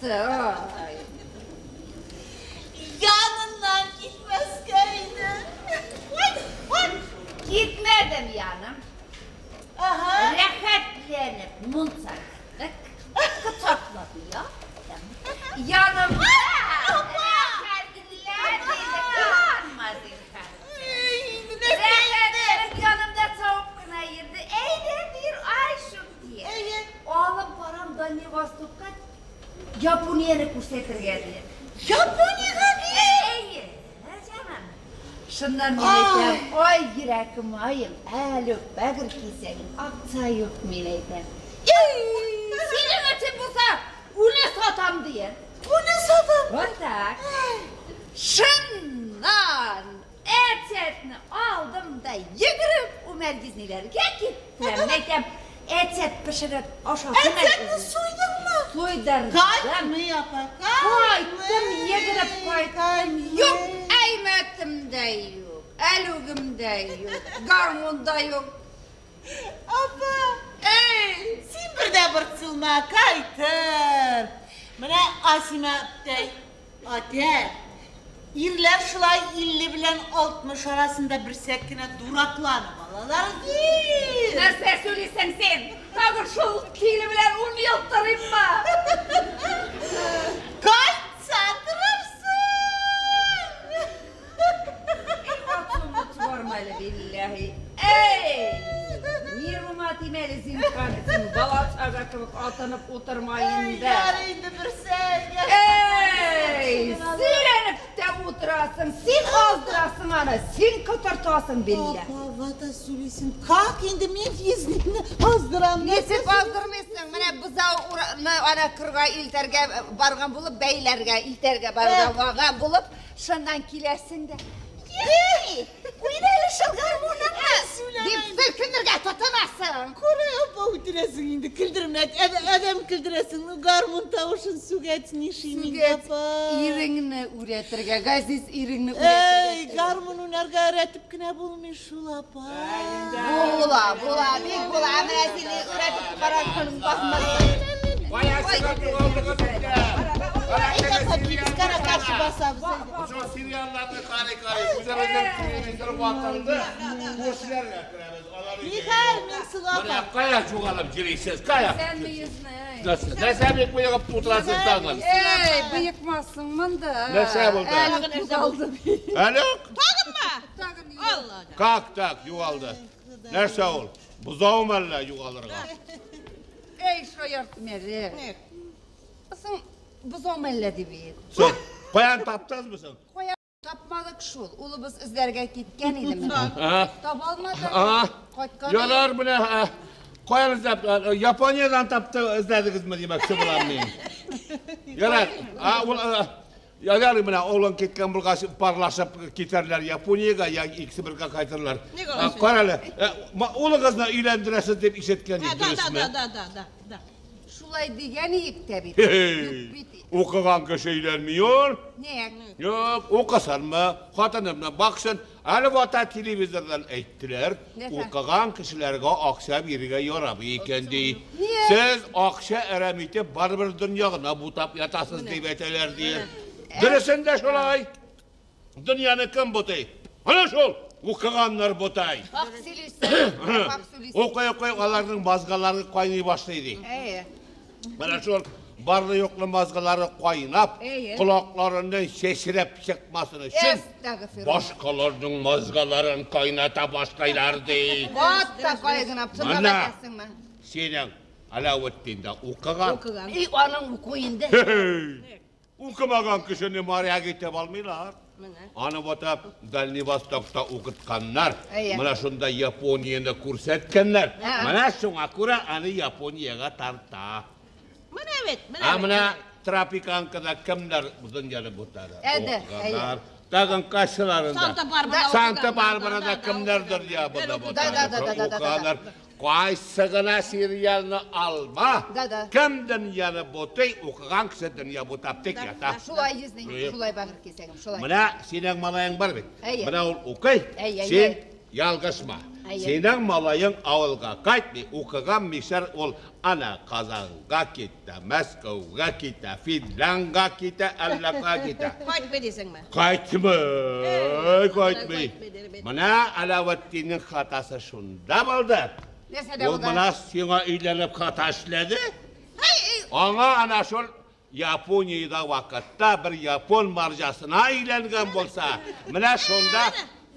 кайтты. Ай. Яныннан китмәскә иде. Китмәдем яным. Ага. Рәхәтләнеп мунча кердек. Кочаклап яттым. Янымда рәхәтләнеп кыланма зинһар. Рәхәтләнеп янымда чабып кына йөрде. Әйдә бир Айшук дия. Әйе. Алып барам Дальний Востокка Японияне күрсәтергә дия. Япониягә бит. Әйе, җаным. Шуннан мин әйтәм, ай йөрәгем аем, әле бәгыр кисәгем, акча юк мин әйтәм. Синең өчен булса, уны сатам дия. Уны сатам. Вот так. Шыннан әчетне алдым да йөгереп Умар гизниләргә киттем. Мин әйтәм, әчет пешереп ашасың. Әчетне суйдыңмы? Суйдырдым. Кайтмый, апа, Кайттым, йөгереп кайттым. Юк, әймәтем дә юк, әлүгем дә юк, гармун да юк. Апа, Эй! син бер дә борчылма, кайтыр. Менә Асимә әптәй, атә, ирләр шулай 50 белән 60 арасында берсәк кенә дуракланып алалар ди. Нәрсә сөйлисең син? Тагын шул киле белән 10 ел торыйммы? Кайтса торырсың. Барма әле, билләһи. Эй! Нервыма тимәле зинһар өчен бала чага кебек атынып утырма инде. Ярый инде берсәк. Эй! Сөйләнеп тә утырасың, син аздырасың аны, син котыртасың биллә. Апа, вата сөйлисең. Как инде мин йөзнеңне аздырам? Ничек аздырмыйсың? Менә бозау ана кырга илтәргә барган булып, бәйләргә илтәргә барган булып, шуннан киләсең дә. Ей! Куй әле шул гармуныңны! Дип селкенергә тотынасың. Күрә, апа, үтерәсең инде, көлдермә. Адәм көлдерәсең. Ну, гармун тавышын сүгәт, нишим инде, Сүгәт, апа. иреңне үрәтергә, газиз иреңне Эй, үрәтергә. гармун уйнарга өйрәтеп кенә булмый шул, апа. Була, була, бик була. Менә сине үрәтеп караган бахмас. Кая чыгып югалдыгыз инде? Әйдә, без кара каршы басабыз, әйдә. Шул сериалларны карый-карый, үзебезнең телевизор ватылды. Күршеләргә керәбез. Алар өйгә. Нихәл, Миңсылу Менә апа. кая югалып йөрисез? Кая? Сәнме йөзне? Нәрсә? Нәрсә бик боегып утырасыз тагын? Эй, быекмассың монда. Нәрсә булды? Әле югалды бит. Әле Тагынмы? Тагын Алла. как так югалды? Нәрсә ул? Бозаумы әллә югалырга? Эй, шаяртма әле. Соң бозау мәллә дип бит. Соң, каян таптыгызмы соң? Кая тапмадык шул. Улыбыз эзләргә киткән иде менә. А? Таба алмадык. А? Кайткан. Ярар менә, а, каян эзләп, Япониядән тапты эзләдегезме димәкче булам мин. Ярар, а, ул, ярар менә улың киткән булгач парлашып китәрләр Япониягә, я икесе бергә кайтырлар. Нигә алай Кара әле, улыгызны өйләндерәсез дип ишеткән идек, Да, да, дөресме? да, да, да, да, да. Шулай дигән идек тә бит. Хей, Юк бит. Укыган кеше өйләнмиyor. Не? Юк, укысынмы, хатынымны баксын. Әле вата телевизордан әйттеләр, Нәрсә? укыган кешеләргә акча бирергә ярамый икән ди. Ния? Сез акча әрәм итеп барыбер дөнья гына бутап ятасыз дип әйтәләр ди. Дөресен дә шулай. Дөньяны кем бутый? Ана шул укыганнар бутый. Хак сөйлисең. Хак сөйлисең. Укый-укый аларның мазгалары кайный башлый ди. Әйе. Менә шул барлы юклы мазгалары кайнап, Әйе. колакларыннан чәчрәп чыкмасын өчен Әстәгъфирулла. башкаларның мазгаларын кайната башлайлар ди. Ватта кайгынап тыңлап Менә. әйтәсеңме? Синең Аләветдин дә укыган. Укыган. И аның уку инде. Хей! Укымаган кешене моряк итеп алмыйлар. Менә. Аны ватап Дальний Востокта укытканнар. Әйе. Менә шунда Японияне күрсәткәннәр. Ә. Менә шуңа күрә аны Япониягә тарта. Менә бит, менә. Ә бит. менә Тропиканкада кемнәр дөньяны бутады? Әде, Укыганнар. Тагын кайсыларында? Санта-Барбара Санта-Барбарада укыганнар, кемнәр да, дөнья да, бутады? Да, да, да, да, да, да. Укыганнар. Кайсы гына сериалны алма. Да, да. Кем дөньяны бутый, укыган кеше дөнья бутап тик ята. Шулай йөзнең, Әйе. шулай бәгырь кисәгем, шулай. Менә синең малаең бар бит. Әйе. Менә ул укый. Әйе, Син әйе. ялгышма. Синең малаең авылга кайтмый, укыган мишәр ул ана Казанга китә, Мәскәүгә китә, Финляндга китә, әллә кая китә. Кайтмый дисеңме? Кайтмый, кайтмый. Менә Аләветдиннең хатасы шунда булды. Нәрсәдә Ул булды? менә сиңа өйләнеп хата эшләде. Аңа ана шул Япониядә вакытта бер япон марҗасына өйләнгән булса, менә шунда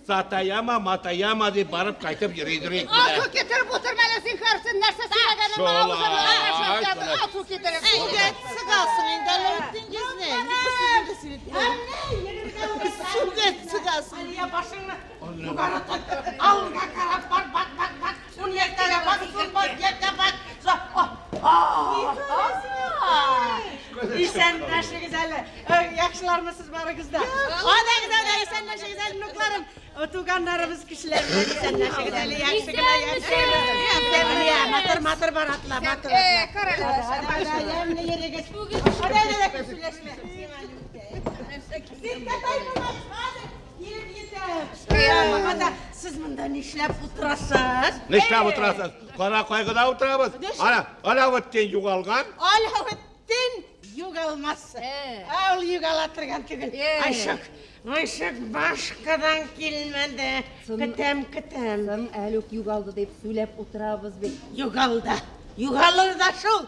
Сатаяма, Матаяма дип барып кайтып йөридер инде. Ату китереп утырма әле син хәрсен нәрсә сөйләгәнен Шулай, шулай. Ату китереп. Суга сыгасың инде Аләветдин җизни. Ник бу сүзеңне сөйләп? Суга сыгасың. Алия башыңны югары тот. Алга карап бар, бак, бак, бак. Ун яктага бак, сул бак, якка бак. Исәнләшегез әле. Яхшылармысыз барыгыз да? Адагыз әле, исәнләшегез әле, внукларым. Туганнарыбыз кешеләр белән исәнләшегез әле. Яхшы гына, яхшы гына. Матур, матур бар атла, матур атла. Карале. Ямьле йөрегез. Ада, ада, сөйләшмә. Син катай булмас, хәзер килеп җитәм. Ата, сез монда нишләп утырасыз? Нишләп утырасыз? Кара кайгыда утырабыз. Ана, Аләветдин югалган. Аләветдин югалмас. Ул югала торган түгел. Айшык, Айшык башкадан килмәде. Көтәм, көтәм. Соң әле үк югалды дип сөйләп утырабыз бит. Югалды. Югалыр да шул.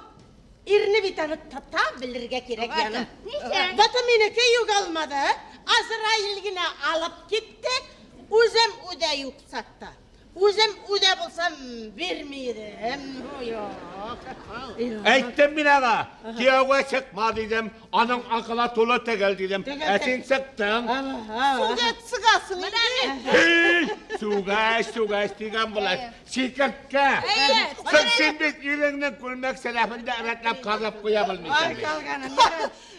Ирне бит аны тота белергә кирәк яным. Ничә? Бата минеке югалмады. Азраил генә алып китте. Үзем үдә юк сатта. Үзем үдә булсам бирми идем. Юк. Әйттем мин аңа, кияүгә чыкма дидем, аның акылы тулы түгел дидем. Түгел, Ә син чыктың. Суга сыгасың инде. Эй, сүгәш, сүгәш дигән була. Чикерткә. Соң син бит иреңнең күлмәк сәләфен дә рәтләп казып куя белмисең Ай бит. калганым.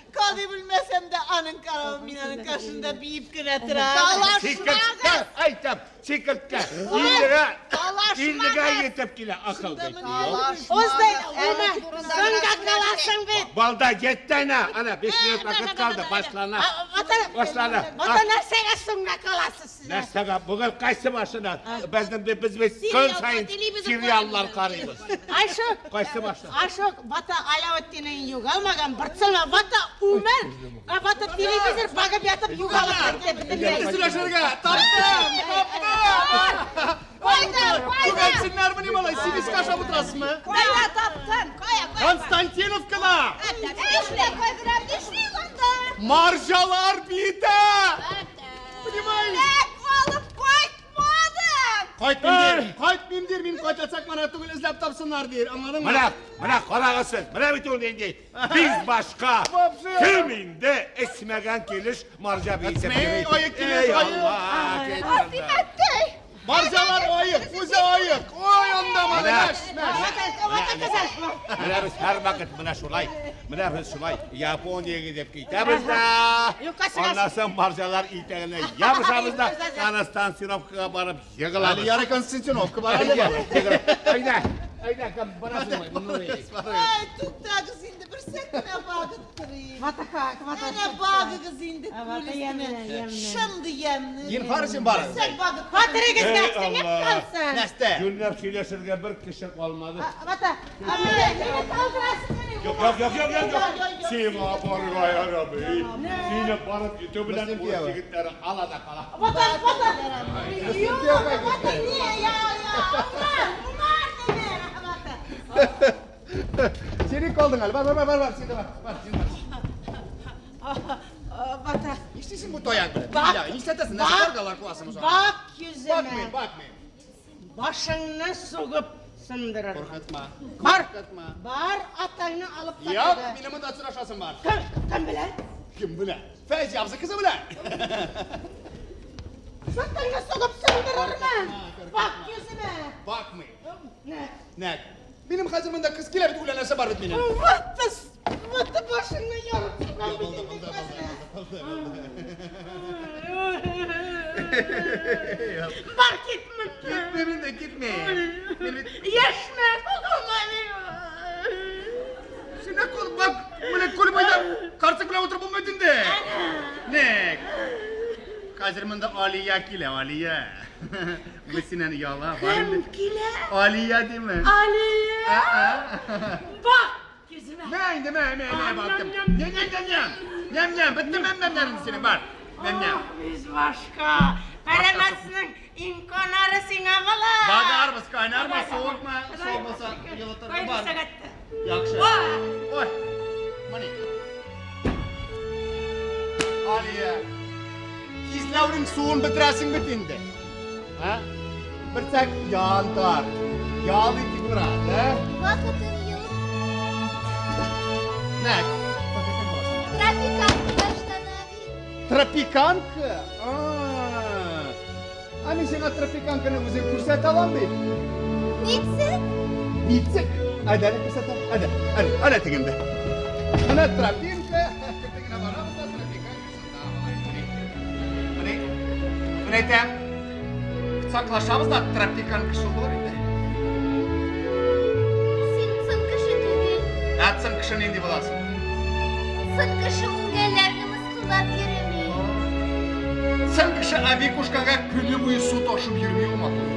Калый белмәсәм дә аның каравы мин аның каршында биеп кенә торам. Чикерткә, әйтәм, чикерткә. Иллегә, Талашмагыз. иллегә җитеп килә акыл бит. Уздай, Умар, соңга каласың бит. Балда җитте әнә, әнә 5 минут вакыт калды, башлана. Башлана. Ата нәрсәгә соңга каласыз сез? Нәрсәгә бүген кайсы машина? Безнең без бит көн саен сериаллар карыйбыз. Айшык, Кайсы машина? Айшык, бата Аләветдинең югалмаган, борчылма, бата Умар, бата телевизор багып ятып югалып китте бөтенләй. Сөйләшергә! Таптым! Таптым! Кайда, кайда? Күгәрченнәрмени малай, сигез ашап утырасызмы? Кайда таптың? Кая, кая? Константиновкада! Нишлә кайгырам, нишли анда? Маржалар бите! Понимаешь? Тәк алып кайтмадым. Кайтмыйм дир, кайтмыйм дир, мин кайтасак мана түгел эзләп тапсыннар дир, аңладыңмы? Менә, менә карагыз сез, менә бит ул нинди. Biz башка Вообще. кем инде эчмәгән килеш марҗа биетеп Эчмей, йөри. аек килеш, Ey аек. Алла, китмәде. Маржалар аек, үзе аек. Ой, анда Менә. мана, мәш, мәш. Менә без һәрвакыт менә шулай, менә без шулай Япониягә дип китәбез дә. Юкка чыгасың. Аннан соң марҗалар итәгенә ябышабыз да, Константиновкага барып егылабыз. Әле ярый Константиновка бар әле бар. Әйдә, әйдә, кем барасың? Ай, туктагыз инде бер сәкенә багып торыйм. Бата как, бата. Әнә багыгыз инде Бата күл ямьле, өстенә. ямьле. Шындый ямьле. Зинһар өчен барыгыз. Бер сәк багып. Хәтерегезгә Ey сеңеп Allah. калсын. Нәрсә? Юньләп сөйләшергә бер кеше калмады. Бата, мине, мине калдырасың. Yok yok yok yok yok. yok. Сиңа барырга ярамый. Сине барып җитү белән Мөслим урыс кияве. егетләре ала да кала. Бата, бата. Юк, бата, не, я, я, Умар, Умар деме, бата. Синең калдың әле. Бар, бар, бар, бар, бар, син дә бар. Бар, син бар. Бата, Нишлисең бу таяк белән? Бак. Я, нишләтәсең? Нәрсә Бак. каргалар куасың соң? бак йөземә. Бакмыйм, бакмыйм. Башыңны сугып сындырыр. Куркытма. Бар. Куркытма. Бар атаңны алып Юк, кайтырга. минем монда очрашасым бар. Кем, кем белән? Кем белә? Фәйзи абзый кызы белән. Сыртыңны сугып сындырырмын. Бак йөземә. Бакмыйм. Не? Нәк. Минем хәзер монда кыз килә бит, үләнәсе бар бит минем. Ватты, ватты башыңны ярып сугам бит Булды, инде булды, хәзер. булды, булды. Бар кит моннан. Китмим инде, китмим. Мин бит Яшмә, кулыма. Сине кул бак, менә күл буенда карчык белән утырып булмый инде. Нәк. Хәзер монда Алия килә, Алия. Бу синен яла бар Кем инде. килә? Алия диме? Алия! Бак күземә. Мә инде, мә, мә, мә, бактым. Ням, ням, ням, ням. Ням, ням, бетте мәм, мәм, ням синең, бар. Ням, ням. Ах, Без башка. Пәрәмәсенең иң конары сиңа бала. Багарбыз, кайнармы, суыкмы? Суык булса, йылытырга Кайда бар. сәгатьтә? Яхшы. Ой. Ой. Мани. Алия. Кизләүнең суын бетерәсең бит инде. Һа? Берсәк янтар. Ял итик бераз, ә? Вакытым юк. Нә? Тропиканка башлана бит. Тропиканка? А. А мин сиңа тропиканканы үзем күрсәтә алам бит. Нитсек? Нитсек? Әйдә, әле күрсәтәм. Әйдә, әле, әле тегендә. Менә тропинка. Тегенә барабыз да тропиканка шунда. Менә, менә әйтәм. Кочаклашабыз да тропиканка шул булыр инде. Син сын кеше түгел. Ә сын кеше нинди буласың? Сын кеше үлгәннәрне мыскыллап йөреми. Сын кеше әби кушканга көне буе су ташып йөрми ул матур.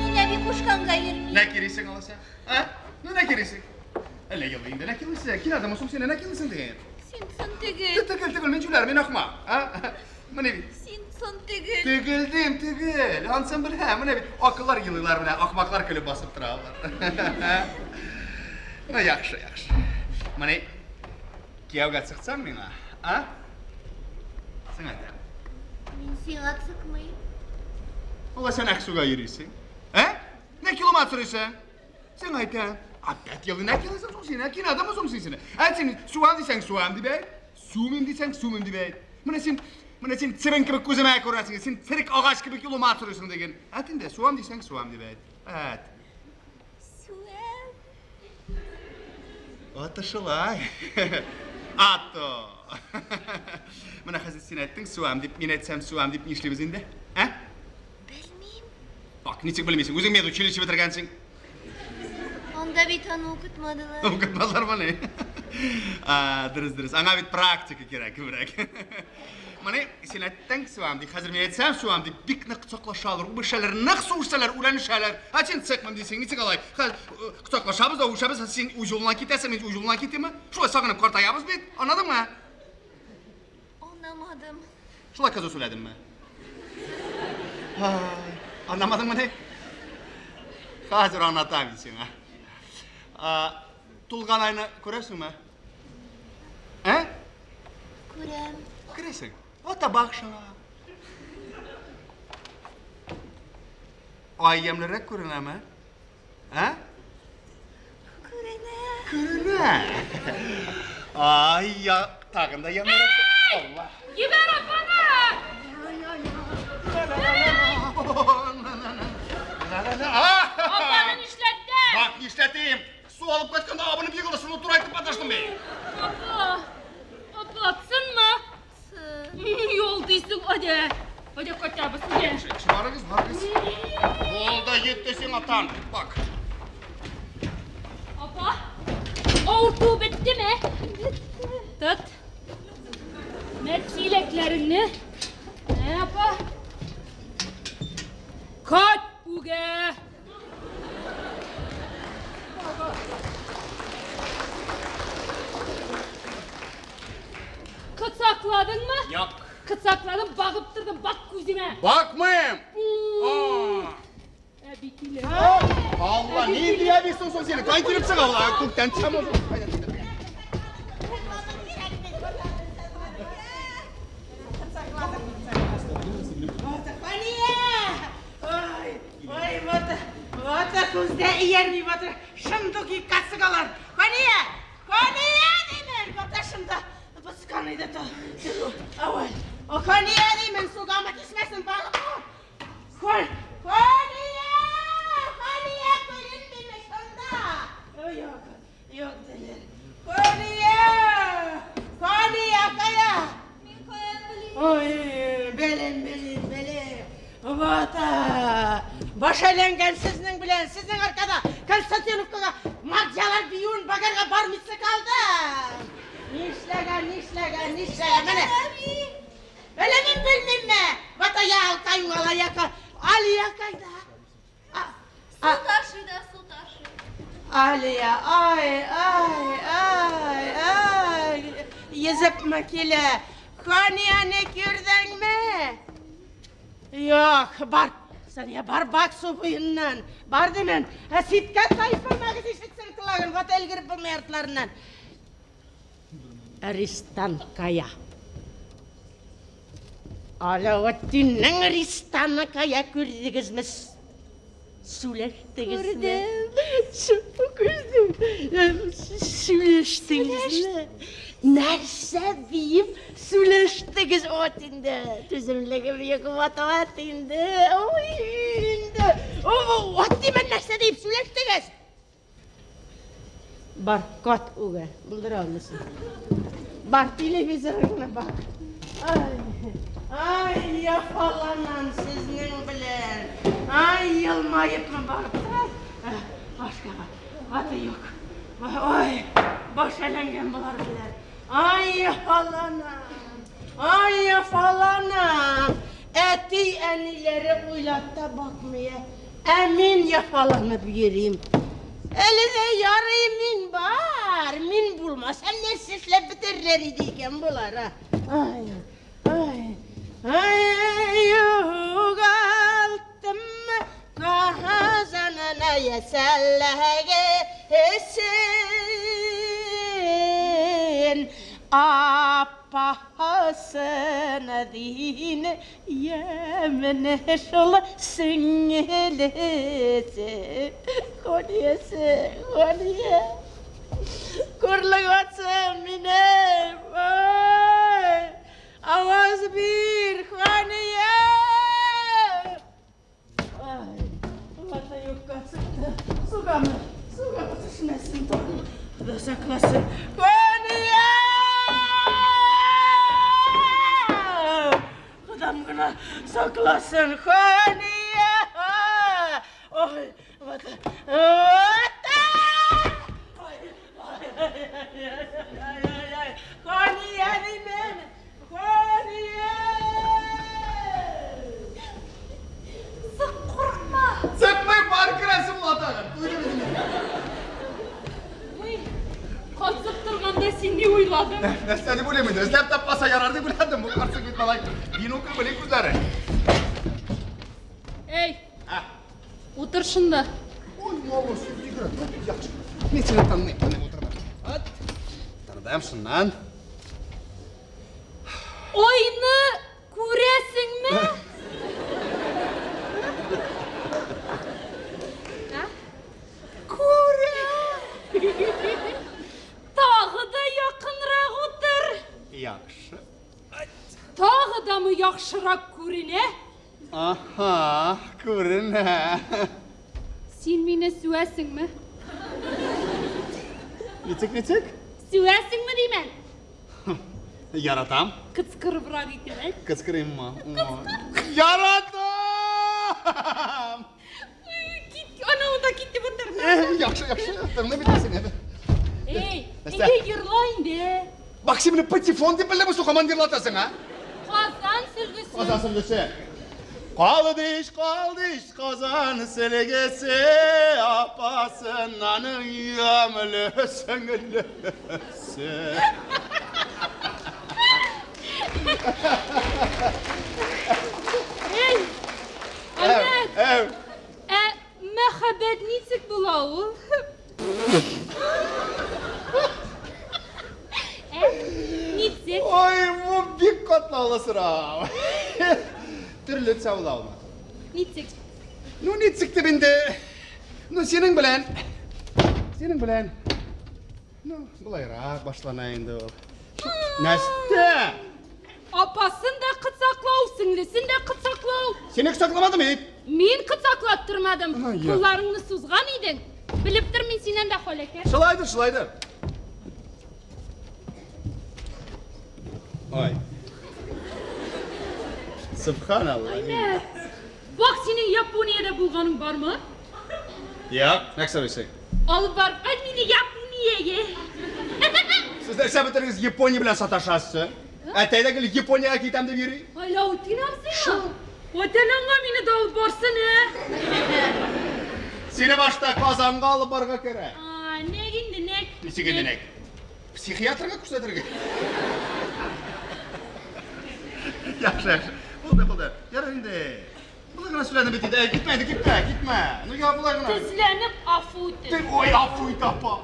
Мин әби кушканга йөрмим. Нә кирисең алайса? А? Ну нә кирисең? Әллә елый инде, нә кирисең? Кинадымы соң син, нә кирисең дигән? Син сын түгел. Түгел, түгел, мин җүләр, мин ахмак. А? Менә бит. Син сын түгел. Түгел дим, түгел. Ансын белә, менә бит акыллар елыйлар менә, ахмаклар көлеп басып торалар. Ну яхшы, яхшы. Менә кияүгә чыксаң миңа, а? Син әйтәм. Мин сиңа чыкмыйм. Алла сен Аксуга йөрисең. Ә? Нә километр йөрисең? Син әйтәм. Опять елый, нә килесең соң син? Ә кинадымы соң син сине? Ә син суам дисәң суам дип әйт. Сумим дисәң сумим дип әйт. Менә син цирен кебек күземә күрәсең. Син цирк агач кебек километр йөрисең диген. Әт инде суам дисәң суам дип әйт. Әт. Сүәм. Аты шулай. Ато. Менә хәзер син әйттең суам дип, мин әйтсәм суам дип нишлибез инде? Ә? Белмим. Бак, ничек белмисең? Үзең медучилище бетергәнсең. Анда бит аны укытмадылар. Укытмадылар моны. А, дөрес, дөрес. Аңа бит практика кирәк күбрәк. Менә син әйттең суам дип, хәзер мин әйтсәм суам дип, бик нык кочаклашалар, үбешәләр, нык сугышсалар, үләнешәләр. Ә син чыкмам дисең, ничек алай? Хәзер кочаклашабыз да үбешәбез, син үз юлыңнан китәсең, мин үз юлымнан китәме? Шулай сагынып картаябыз бит. Аңладыңмы? Аңламадым. Шулай кызу сөйләдеңме? Ай, аңламадыңмы ни? Хәзер аңлатам мин сиңа. А, тулган айны күрәсеңме? Ә? Күрәм. Күрәсең. Ата бак шуңа. Ай ямьлерәк күренәме? Ә? Күренә. Күренә. Ай, я, тагын да ямьлерәк. Алла. Җибәр апаны! Апаны нишләттең? Бак, нишләтим? Су алып кайтканда абынып егылды, шуны турайтып маташтым мин. Апа, апа, сынмы? Сын. Юл дисең, әйдә. Әйдә кайтабыз, әйдә. Барыгыз, барыгыз. Булды, җитте сиңа тан. Бак. Апа, авырту беттеме? Тот. Мә чиләкләреңне. Ә, апа. Кайт үгә. Кытсакладыңмы? Юк. Кытсакладым, багып тордым, бак күземә. Бакмыйм. Әби килә. Алла, нинди әбисең соң син? Кай килеп чыга ул? Күктән төшәме ул? Алия! Ой, ой, вот, вот күздә иярми, вот шундук иккасы калар. Кания! Кания димен, вот шунда баскан иде то. Авал. О, Кания димен, сугама кисмәсен балык. Кон, Кания! Кания күренмиме шунда? Ой, юк, юк диләр. Кания! Кания, кая? Мин каян белим? Ой, белем, белем, белем. Вот, баш әйләнгән сезнең белән, сезнең аркада Константиновкага мадьялар биюен багарга бармыйсы калды. Нишләгән, нишләгән, нишләгән, менә. Әле мин белмимме? Вата ялка югала яка. Алия кайда? Су ташый да, су ташый. Алия, ай, ай, ай, ай. Йөзепме килә? Ханияне күрдеңме? Юк, бар. Сания, бар бак су буеннан. Бар димен. Ә ситкә тайпылмагыз ишетсен колагын, вата өлгереп булмый артларыннан. Арестанткая. Аләветдиннең Ристаны кая күрдегезме? Сүләштегезме? Күрдем. Сүләштегезме? Нәрсә диеп сүләштегез от инде. Түземлегем юк ват инде. Ой, инде. От димен нәрсә диеп сүләштегез? Бар, кат үгә, булдыра алмыйсың. Бар, телевизорыңны бак. Ай, ай, яфаланам сезнең белән. Ай, елмаепмы барып тора. Башка аты юк. Ой, баш әйләнгән болар белән. Ай, яфаланам. Ай, яфаланам. Әти-әниләре уйлап та бакмый. Ә мин яфаланып йөрим. Әле дә ярый мин бар. Мин булмасам нәрсә эшләп бетерерләр иде икән болар. Ай, ай, ай, югалттым Казанына ясәлләгесен апасына дин ямене шул сеңелесе Ханиясе, Хания Күрлек минем. Ай, аваз бир, Хания. Ай, вата юкка чыкты. Сугамы, сугамы төшмәсен тагын. Худа сакласын. Хания! Худам гына сакласын, Хания! Ой, вата, вата! Ой, ой, ай, ай, ай, ай, ай. Хания димен! Хания! Зык курыкма. Сыкмый бар керәсе була тагын. Уй, катып торганда син ни уйладың? Нәрсә дип уйлыйм инде? Эзләп тапмаса ярар дип уйладым. Бу карчык бит малай. Бинокль белән күзләре. Эй, утыр шунда. Ой, молодцы, тигрәк. Яхшы. Мин сине танымыйм. Менә утырдым. Ат. Утырдым шуннан. Айны күрәсеңме? А? Күрәм. Тагы да якынрак утыр. Яхшы. Тагы дамы яхшырак күренә? Аһа, күренә. Син мине сүәсеңме? Ничек, ничек? Сүәсеңме димен? Яратам. Кыцкырыбрак итеп әйт. Кыскырыйммы? Яратам! Кит, ана унда китеп утыр. Яхшы, яхшы. Тыңлый бит син әле. Эй, Нәрсә? әйдә йырла инде. Бак, син мине патефон дип белдеңме, су командирлатасың, а? Казан сөлгесе. Казан сөлгесе. Калды иш, калды иш, Казан сөлгесе, апасының ямлы сеңлесе. Эй, Әхмәт, Әв, ә мәхәббәт ничек була ул? Ә, ничек? Ой, бу бик катлаулы сорау. Төрле була ул. Ничек? Ну, ничек дип инде. Ну, синең белән. Синең белән. Ну, болайрак башлана инде ул. Нәрсә? Апасын да кытсаклау, сеңлесен дә кытсаклау. Сине кочакламадым бит. Мин кытсаклап тормадым. Ай, я. Кулларыңны сузган идең. Белеп тор мин синнән дә халәкә. Шулайдыр, шулайдыр. Ой. Субханалла. Әхмәт, бак синең Япониядә булганың бармы? Юк, нәрсә сорыйсың? Алып барып кайт мине Япониягә. Сез нәрсә бетерегез Япония белән саташасыз? Әтәй дә гел Япониягә китәм дип йөри. Алаутдин абзыймы? Ватан аңа мине дә алып барсын, ә? Сине башта Казанга алып барырга кирәк. А, нәк инде, нәк. Ничек инде нәк? Психиатрга күрсәтергә. Яхшы, яхшы. Булды, булды. Ярар инде. Болай гына сөйләдем бит инде. Әй, китмә инде, китмә, китмә. Ну, я болай гына. Тезләнеп афу итеп. Ой, афу ит, апа.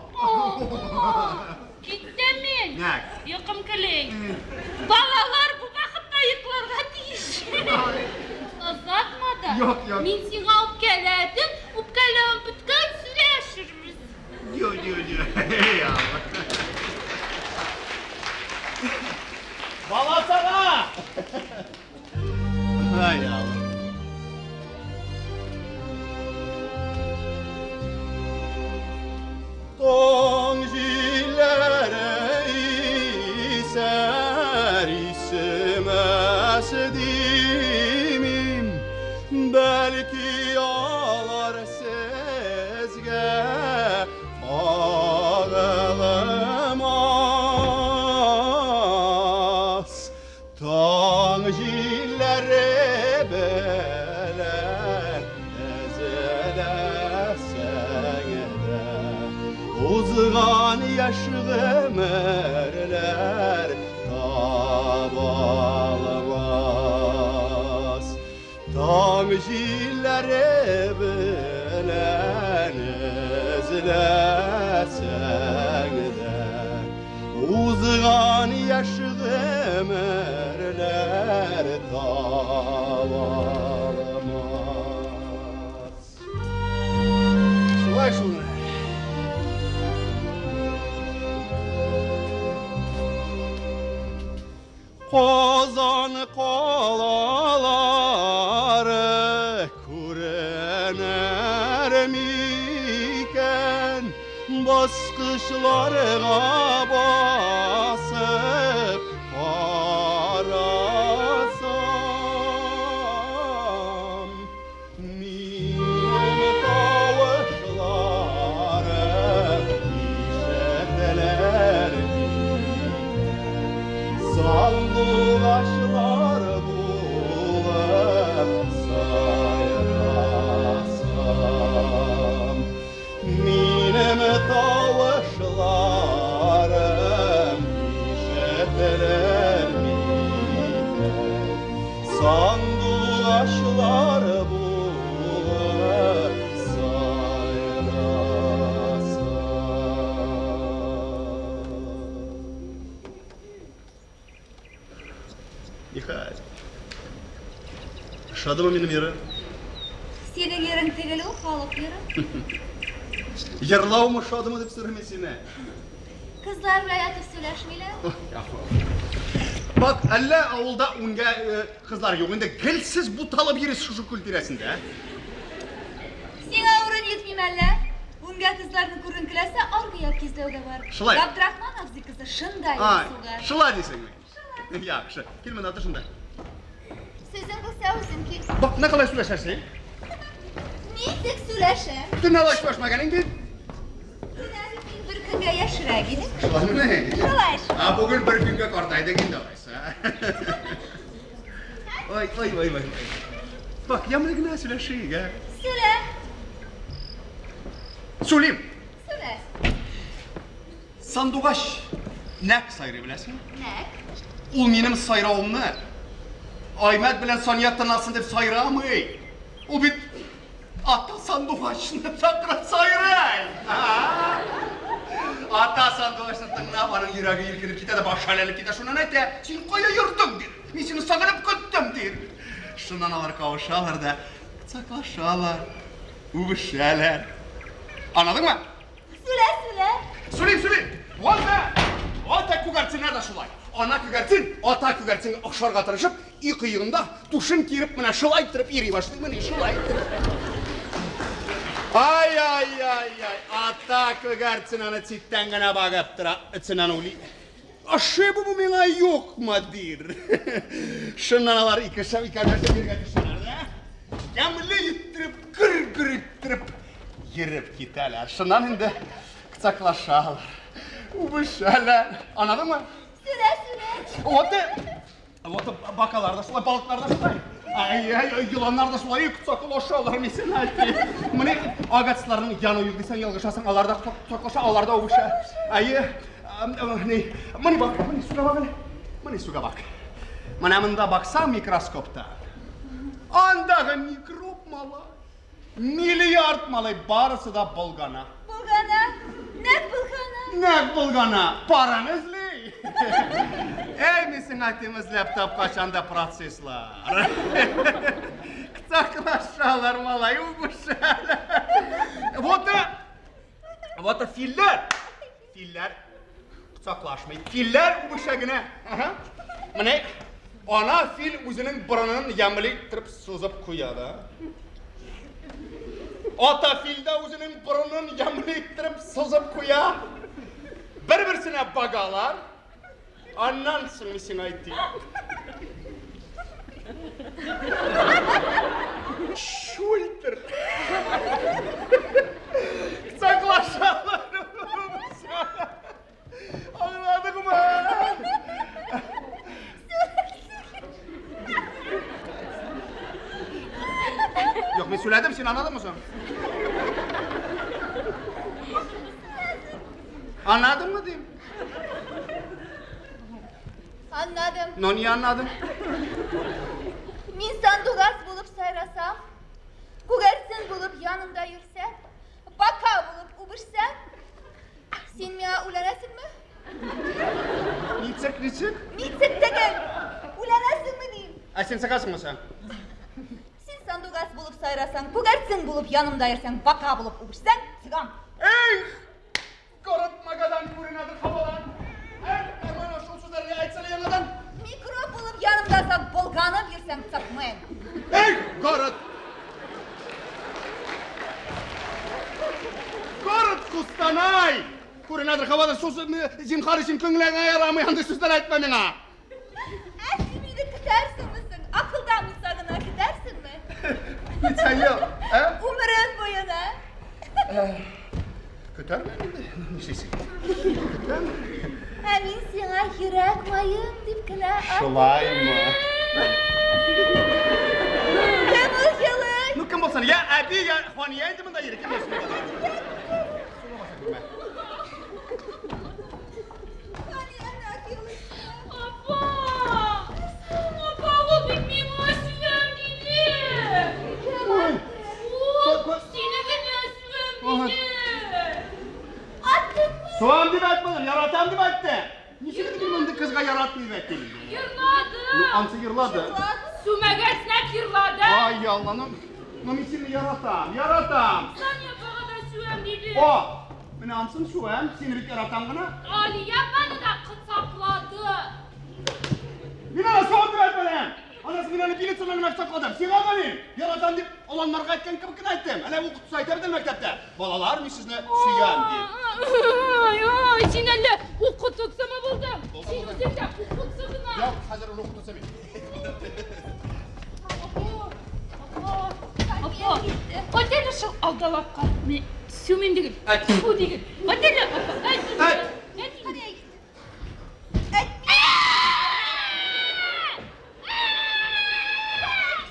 Киттем мин. Нәк. Йокым килей. Балалар бу вакытта йокларга тиеш. Озатма да. Юк, юк. Мин сиңа үпкәләдем, үпкәләвем беткән сөйләшербез. Юк, юк, юк. Эй, Алла. Бала сага! Ай, Алла. Таң җилләре исәр исемәс димим, бәлки алар сезгә кагылмас. Таң җилләре белән эзләсәң дә, узган яшь гомерләр табалмас. Таң җилләре белән эзләсәң дә, узган яшь гомерләр табалмас. Шулай шул. Казан калалары күренер микән? Баскычларга басып карасам, минем тавышларым ишетелер микән? Сандугачлар булып сайрасам, минем тавышларым ишетелер микән? Сандугачлар булып сайрасам. Нихай. Ошадымы минем йырым? Синең йырың түгел ул, халык йыры. Йырлавым ошадымы дип сорыйм мин сине. Кызлар белән ятып сөйләшмиләр. Бак, әллә авылда үнгә кызлар юк инде, гел сез буталып йөрисез шушы күл тирәсендә. Сиңа урын җитмиме әллә? Үнгә кызларны күргең киләсә, аргы як кизләүдә бар. Шулай. Габдрахман абзый кызы шында Ай, суга. шулай дисеңме? Яхшы. Кил монда, тор шунда. Сүзең булса үзең кил. Бак, нә калай сөйләшәсең? Ничек сөйләшәм? Төнлә алай сөйләшмәгән инде. Менә бит мин бер көнгә яшьрәк идем. Шулаймы? Шулай. А бүген бер көнгә картайдык инде алайса. Ой, ой, ой, ой. Бак, ямьле генә сөйләшик, ә? Сөйлә. Сөйлим. Сөйлә. Сандугач нәк сайрый беләсеңме? Нәк. Ул минем сайравымны Аймәт белән Сания тынасын дип сайрамый. Ул бит ата сандугачны чакырып сайрый. Ата сандугачны тыңлап, аның йөрәге иркенеп китә дә башы әйләнеп китә. Шуннан әйтә, син кая йөрдең, ди. Мин сине сагынып көттем, ди. Шуннан алар кавышалар да, кочаклашалар, үбешәләр. Аңладыңмы? Сөйлә, сөйлә. Сөйлим, сөйлим. Валда! Ата күгәрченнәр дә шулай. Ана күгәрчен, ата күгәрченгә охшарга тырышып, өй кыегында тушын киереп менә шулай иттереп йөри башлый. Менә шулай иттереп. Ай, ай, ай, ай. Ата күгәрчен аны читтән генә багып тора, эченнән уйлый. Ошый бу миңа юкмы, дир. Шуннан алар икешәү икәүләшеп җиргә төшәләр дә. Ямьле иттереп, гөр-гөр иттереп йөреп китәләр. Шуннан инде кочаклашалар, үбешәләр. Аңладыңмы? Сүрә, сүрә. Вот, вот бакалар да шулай, балыклар да шулай. Ай, ай, йыланнар да шулай кочаклашалар, мин сиңа әйтим. Менә агачларның яны юк дисәң ялгышасың, алар да кочаклаша, алар да үбешә. Әйе, ни, менә бак, менә суга бак әле. Менә суга бак. Менә монда баксаң микроскопта. Андагы микроб малай. Миллиард малай, барысы да болгана. Болгана? Нәк болгана? Нәк болгана. Параны эзли. Әй, мин сиңа әйтим, эзләп тапкач анда процесслар. Кочаклашалар, малай, үбешәләр. Вот, вот филләр. Филләр кочаклашмый. Филләр үбешә генә. Ага. Менә ана фил үзенең борынын ямьле иттереп сузып куя да. Ата фил дә үзенең борынын ямьле иттереп сузып куя. Бер-берсенә багалар. Аннан соң мин сиңа әйтим. Шультер. Кочаклашалар. Аңладыңмы? Юк, мин сөйләдем, син аңладыңмы соң? Аңладыңмы дим? Аңладым. Но не аңладым. Мин сандугач булып сайрасам, күгәрчен булып янымда йөрсәм, бака булып үбешсәм, син миңа үләнәсеңме? Ничек, ничек? Ничек түгел? Үләнәсеңме дим? Ә син чыгасыңмы соң? Син сандугач булып сайрасаң, күгәрчен булып янымда йөрсәң, бака булып үбешсәң, чыгам. Эх! Город Магадан күренәдер һавадан. Эх, Нормально, шул сүзләрне әйтсәле яңадан. Микроб булып янымда болганып йөрсәң, чыкмыйм. Эх, город! Город Кустанай! Күренәдер һавадан, шул зинһар өчен күңелеңә ярамый, андый сүзләр әйтмә миңа. Ә син мине көтәрсеңме соң? Акылдан булса гына көтәрсеңме? Ничә ел, ә? Умерең буена. Көтәрмен инде, нишлисең? Көтәм. Ә мин сиңа йөрәк маем дип кенә. Шулаймы? Кем ул елый? Ну кем булсын? Я әби, я Хания инде монда йөри. Кем булсын? Апа! Апа, ул бит миңа сөям диде. Ул сине генә сөям диде. Аттыңмы? Суам дип әйтмәдем, яратам дип әйттем. Ничек итеп мин мондый кызга яратмый дип әйттем инде? Йырлады. Ну, ансы йырлады. Сүмәгәч нәк йырлады. Ай, Алла, ну, ну мин сине яратам, яратам. Сания апага да сөям диде. О, менә ансын сүәм, сине бит яратам гына. Алия апаны да кочаклады. Мин аны суам дип әйтмәдем. Анасы мин аны билет гына кочакладым. Сиңа да мин яратам дип оланнарга әйткән кебек кенә әйттем. Әле укытучы әйтә бит мәктәптә. Балалар, мин сезне сөям дип. Ай, ай, син әллә укытучымы булдың? Син үзең дә укытучы гына. Юк, хәзер ул укытучы мин. Апа, апа, әле шул алдалапка. Мин сүмим түгел. Әйт. Фу түгел. Әйт әле, апа, әйт. Әйт. Әйт.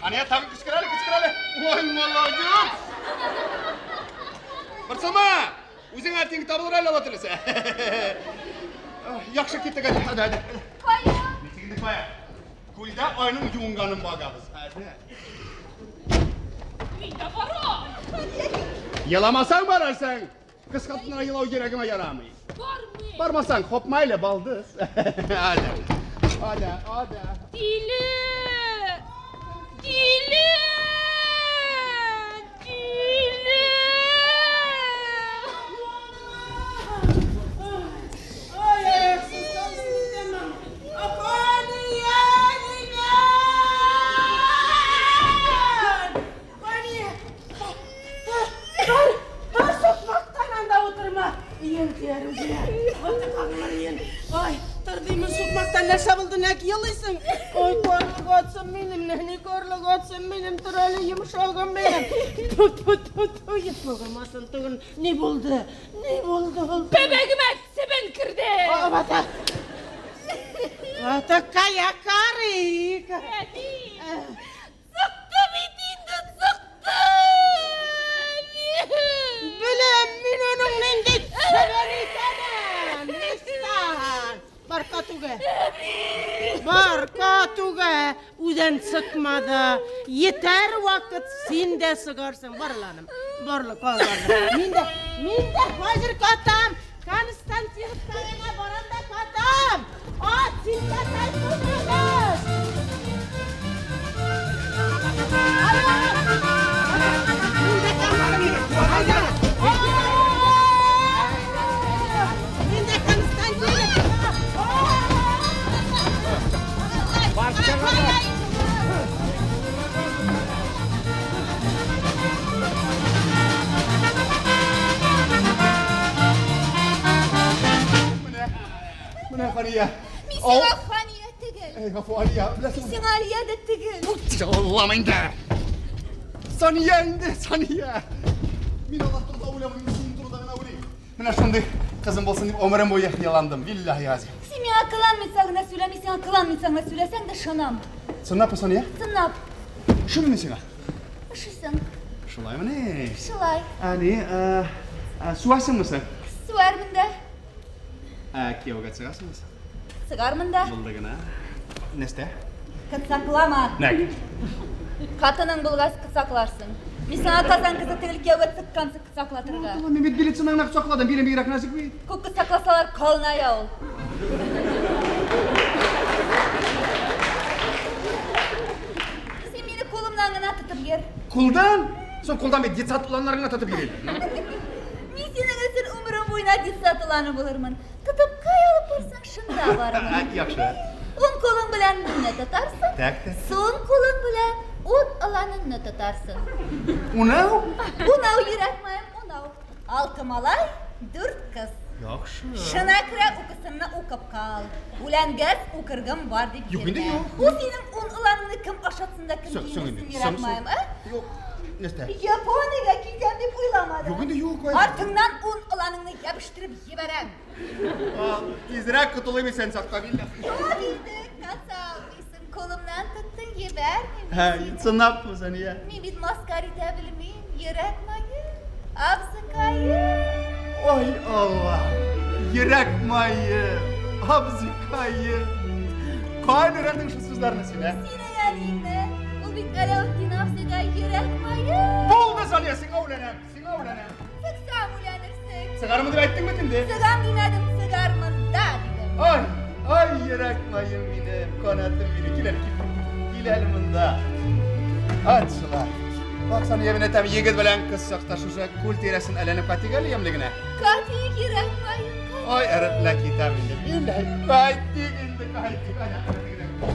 Ания тагын кычкыр әле, кычкыр әле. Ой, молодец. Борчылма. Үзеңә тиң табылыр әле Алла теләсә. Яхшы киттек әле. Әйдә, әйдә. Кая? Ничек инде кая? Күлдә айның юынганын багабыз. Әйдә. Мин дә барам. Еламасаң барарсың. Кыз хатыннарга елау йөрәгемә ярамый. Бармыйм. Бармасаң, хопмайлы балдыз. Әйдә. Әйдә, әйдә. Тиле! Тиле! Тиле! Ай, аяқсыз тамсыз Хания, Хания! Тор, тор, сукмактан анда утырма. Иен тияр үзенә. Аты кагылыр иен. Ай, тор деймен сукмактан нәрсә булды, нәк елыйсың? Ой, карлык атсын минем, нәни карлык атсын минем, тор әле йомшагым минем. Ту, ту, ту, ту, йотлыгымасын түгел. Ни булды? Ни булды ул? Бәбәгемә себен керде! Бата. Атакая карыйк. Әби! Сыкты бит инде, сыкты! Беләм мин аның нинди чибәр икәнен. Ристан. Бар катуга. Бар катуга. Үзен сыкмады. Етәр вакыт син дә сыгарсың. Бар ланым. Барлы, кал, барлы. Мин дә хәзер катам. Константиновкага барам да катам. Ат, син катай күрмәгез. Мин дә катам. Айда. Мин дә Константиновка. Менә Хания. Мин сиңа Хания түгел. Эй, гафу, Алия, Мин беләсеңме? сиңа Алия дә түгел. Аллам инде. Сания инде, Сания. Мин Аллаһ турында уйламыйм, мин синең турында гына уйлыйм. Менә шундый кызым булсын дип гомерем буе хыялландым. Биллаһи газим. Син миңа кыланмыйсың гына сөйлә, мин сиңа кыланмыйсың гына сөйләсәң дә ышанам. Чынлапмы, Сания? Чынлап. Ышанмыйм сиңа. Ышыйсың. Шулаймыни? Шулай. Әни, суасыңмы син? Суармын да. Ә, кияүгә чыгасыңмы син? Сыгармын да. Булды гына. Нәрсә? Кытсаклама. Нәк. Катының булгач кытсакларсың. Мин сиңа Казан кызы түгел кияүгә чыкканчы кытсаклатырга. Мин бит билетсен гына кочакладым. Билем бигрәк нәзек бит. Күп кытсакласалар калыная ул. Син мине кулымнан гына тотып йөр. Кулдан? Соң кулдан бит детсад уланнар гына тотып йөри. Мин синең өчен гомерем буена детсад уланы булырмын. Тотып кая алып барсаң, шунда барырмын. Яхшы. Уң кулың белән мине тотарсың. Так, так. Сул кулың белән ун ыланыңны тотарсың. Унау? Унау йөрәк маем, унау. Алты малай, дүрт кыз. Яхшы. Шына керә укысынны укып кал. Үләнгәс укыргым бар дип Юк инде, йөрмә. юк. Ул синең ун ыланыңны кем ашатсын да кем Соң, соң киендерсен инде, йөрәк соң, соң. маем, а? Юк. Нәрсә? Япониягә китәм дип уйламадым. Юк инде, юк. Артыңнан ун ыланыңны ябыштырып җибәрәм. Тизрәк котылыйм исән сакта билләһ. Юк инде, каса алмыйсың. Кулымнан тоттың, җибәрмим. Һә, чынлапмы, Сания? Мин бит маскар итә белмим, йөрәк маем, абзыкаем. Ой, Алла! Йөрәк мае, абзыкаем. Каян өйрәндең шул сүзләрне син, ә? Синең әниеңне, ул бит Галәүтдин абзыйга йөрәк маем. Булды, Сания, сиңа үләнәм, сиңа үләнәм. Сыксам үләнерсең. Сыгармын дип әйттең бит инде. Сыгам димәдем, сыгармын да дидем. Ай, ай, йөрәк маем минем, канатым минем. Кил әле, кил, кил әле монда. Ат шулай. Бак, Сания, мин әйтәм, егет белән кыз чакта шушы күл тирәсен әйләнеп кайтыйк әле ямьле генә. Кайтыйк, йөрәк маем, кайтыйк. Ай, әреплә китәм инде. Билләһи, кайтыйк инде, кайтыйк. Ай, әреплә генә.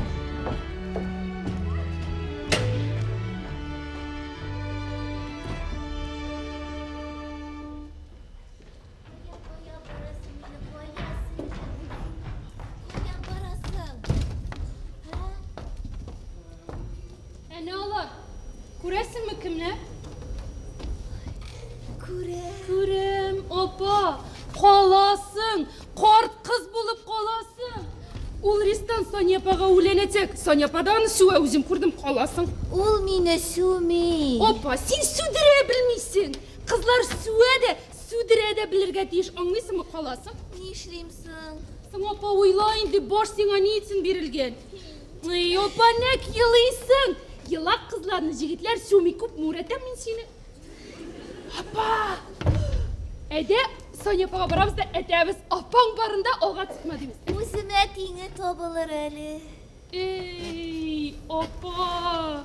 Кая барасың мине, кая син? Кая барасың? Һа? Әнә алар. Күрәсеңме кемне? Күрәм. Күрәм, апа. Каласың, карт кыз булып каласың. Ул Ристан Соня апага үләнәчәк. Соня апа да аны сүә, үзем күрдем, каласың. Ул мине сүми. Апа, син сүдерә белмисең. Кызлар сүә дә, сүдерә дә белергә тиеш. Аңлыйсыңмы, каласың? Нишлим соң? Соң апа уйла инде, баш сиңа ни өчен бирелгән? Эй, апа, нәк елыйсың. Елак кызларны җегетләр сүми күп мүрәтәм мин сине. Апа! Әйдә, Соня апага барабыз да әйтәбез, апаң барында алга чыкма дибез. Үземә тиңе табылыр әле. Эй, апа!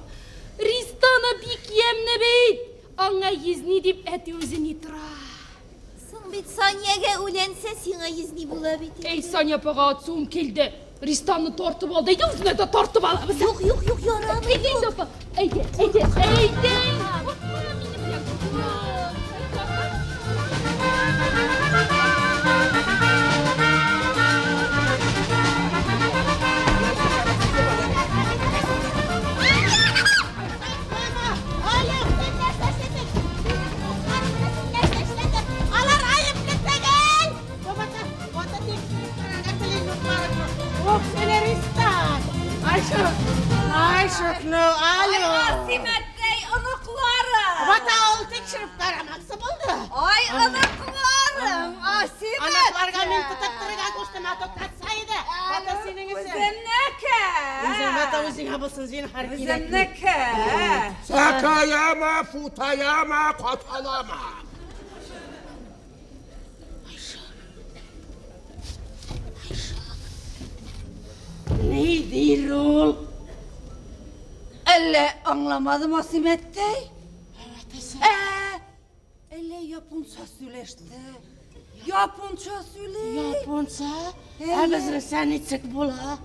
Ристана бик ямьле бит. Аңа йөзни дип әти үзе ни тора. Соң бит Саниягә үләнсә, сиңа йөзни була бит. Эй, Соня апага атсуым килде. Ристанны тартып алды. Әйдә, үзенә дә тартып алабыз. Юк, юк, юк, ярамый. Әйдә, инде, апа. Әйдә, әйдә, әйдә. Куркма минем белән, куркма. Алек, син нәрсә эшләдең? Минем дусларымны син нәрсә эшләдең? Алар гаепле түгел. Бабата, ата тикшереп карарга телим дусларымны. Ох, сине Асимәттәй, оныкларым. Вата ул тикшереп карамакчы булды. Ай, оныкларым, Асимәттәй. Оныкларга мин тотып торырга куштым, а туктатса иде. Вата синең өчен. Үземнеке. Үзең вата үзеңә булсын, зинһар кирәкми. Үземнеке. Сакаяма, футаяма, каталама. Ни дир ул? Әллә аңламадым, Асимәттәй? Әллә японча сөйләште. Японча сөйли. Японча? Ә безнеңчә ничек була?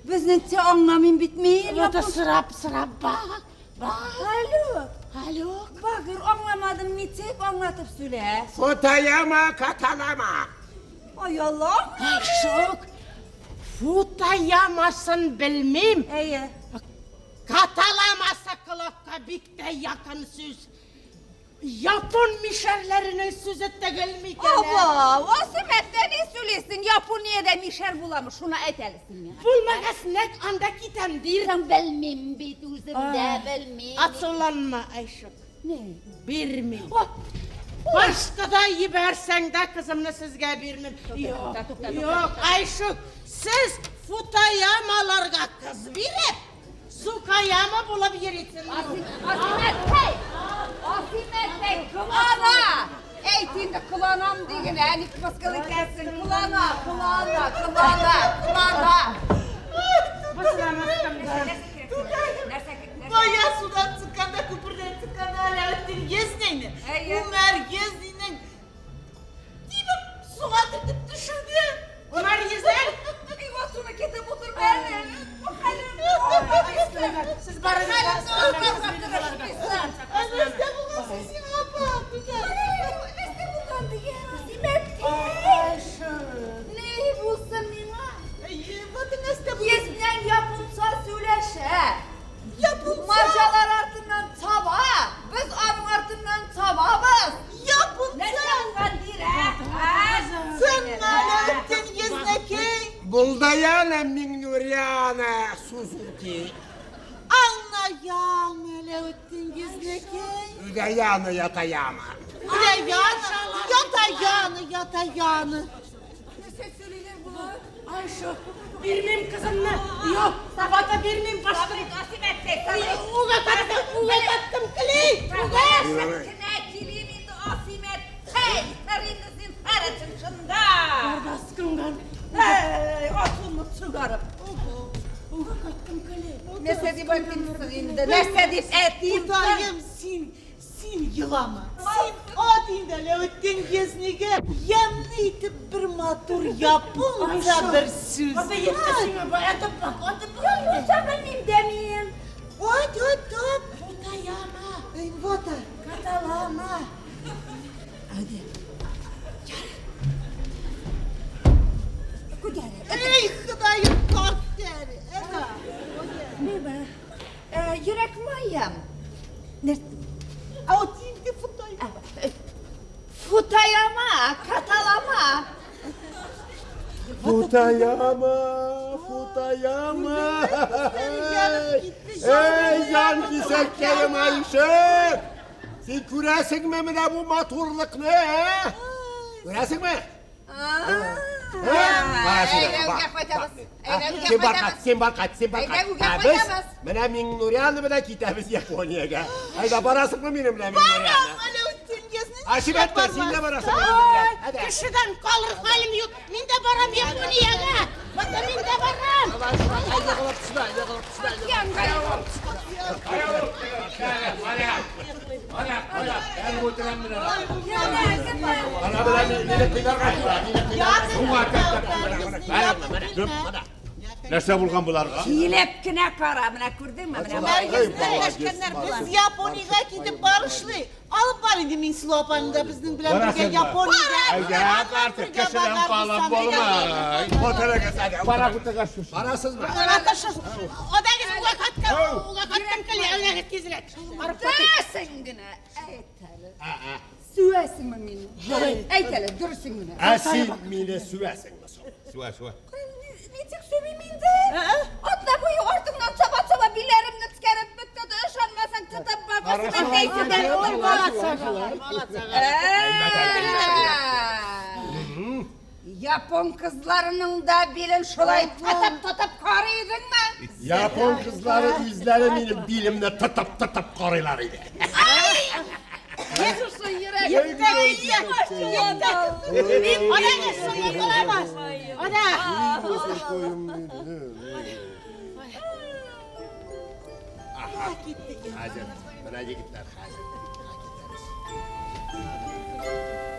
Безнеңчә аңламыйм бит мин. Вата сорап, сорап бак. Бак. Алло. Алло. Багыр, аңламадым ничек аңлатып сөйлә. Футаяма, каталама. Ай Аллаһ. Айшук. Футаямасын белмим. Әйе. Каталамаса колакка бик тә якын сүз. Япон мишәрләренең сүзе тегел микән? Aba, Асимәттә ни сөйлисең? Япониядә мишәр буламы? Шуны әйт әле син миңа. Булмагач, нәк анда китәм дир. Белмим бит үзем дә белмим. Ачуланма, Айшук. Ни? Бирмим. Башта да җибәрсәң дә кызымны сезгә бирмим. Юк, юк, Айшук, сез футаямаларга кыз биреп, сукаяма булып йөрисең. Асимәттәй! Асимәттәй, кылана! Әйт инде кыланам диген, ә ник мыскыл итәсең? Кылана, кылана, кылана, кылана. Бая судан чыкканда, күпердән чыкканда Аләветдин езнәйне, Умар езнинең тибеп суга төртеп төшерде. Умар езнәй? Ой, суны китеп утырма әле. Бу хәлем. Сез барыгыз. Нәрсә булган сиңа, апа? Нәрсә булган дигән, Асимәттәй? Ни булсын миңа? Нәрсә булган? Езнән японча сөйләшә. Японча? Марҗалар артыннан чаба. Без аның артыннан чабабыз. Японча? Нәрсә булган дир, ә? Син Аләветдин езнәкәй. Булдаяна Миңнуряна Сузуки. Аңлаям, Аләветдин езнәкәй. Үдәяна ятаяма. Үдәяна, ятаяна, ятаяна. Нәрсә сөйлиләр болар? Айшук, бирмим кызымны. Юк, вата бирмим башка. Асимәттәй, Уга таттым, уга таттым, клей. Уга. Кенә килим инде, Асимәттәй. Тор инде зинһар өчен шунда. Бардаскыңнан. Әй, атымны чыгарып. Уга кайттым, клей. Нәрсә дип әйтим соң инде? Нәрсә дип әйтим? Худаем, син, син елама. Син ат инде Аләветдин езнигә ямьле итеп бер матур японча бер сүз. Ата етте сиңа, бу атып бак, атып бак. Японча белмим дә мин. Ат, ат, ат. Футаяма. Эй, вот. Каталама. Эй, Ходаем, тәре. Әнә. Миңа йөрәк маем. Ат инде футаяма. Футаяма, каталама. Футаяма, футаяма. Эй, җан кисәккәем Айшук! Син күрәсеңме менә бу матурлыкны, ә? Күрәсеңме? Әйдә, кайтабыз. Әйдә, Син бар кайт, син бар кайт, син бар Әйдә, кайт. үгә Ә без кайтабыз. менә Миңнуряны белән китәбез Япониягә. Әйдә, барасыңмы минем белән Барам, Миңнуряны? Аләветдин езни. Асимәттәй, син дә барасың минем белән. Әйдә. Кешедән калыр хәлем юк. Мин дә барам Япониягә. Вата мин дә барам. Егылып төшмә, егылып төшмә. Әле утырам менә. Ана белән мине кыйнарга килә, мине кыйнарга. Менә. Нәрсә булган боларга? Килеп кенә кара, менә күрдеңме? Менә Берләшкәннәр, без Япониягә китеп барышлый. Алып бар инде Миңсылу апаны да безнең белән бергә Япониягә. Әйдә, артык кешедән калып булмый. Отырыгыз, әйдә. Бара күтәргә шушы. Барасызмы? Одагыз уга каткан, уга каткан клей, әйдәгез тизрәк. Барып кайтыйк. Сүәсең генә, әйт әле. Сүәсеңме мине? Әйт әле, дөресен генә. Ә син мине сүәсеңме соң? Сүә, сүә. Ничек сүмим инде? Атна буе артыңнан чаба-чаба биләремне тискәреп бетте, ышанмасаң тотып Япон кызларының да билен шулай тотып-тотып карый идеңме? Япон кызлары үзләре минем билемне тотып-тотып карыйлар иде. Шушы йөрәк. Әйдәгез, соңга калабыз. Әйдә. Хәзер, менә егетләр, хәзер. Китәбез.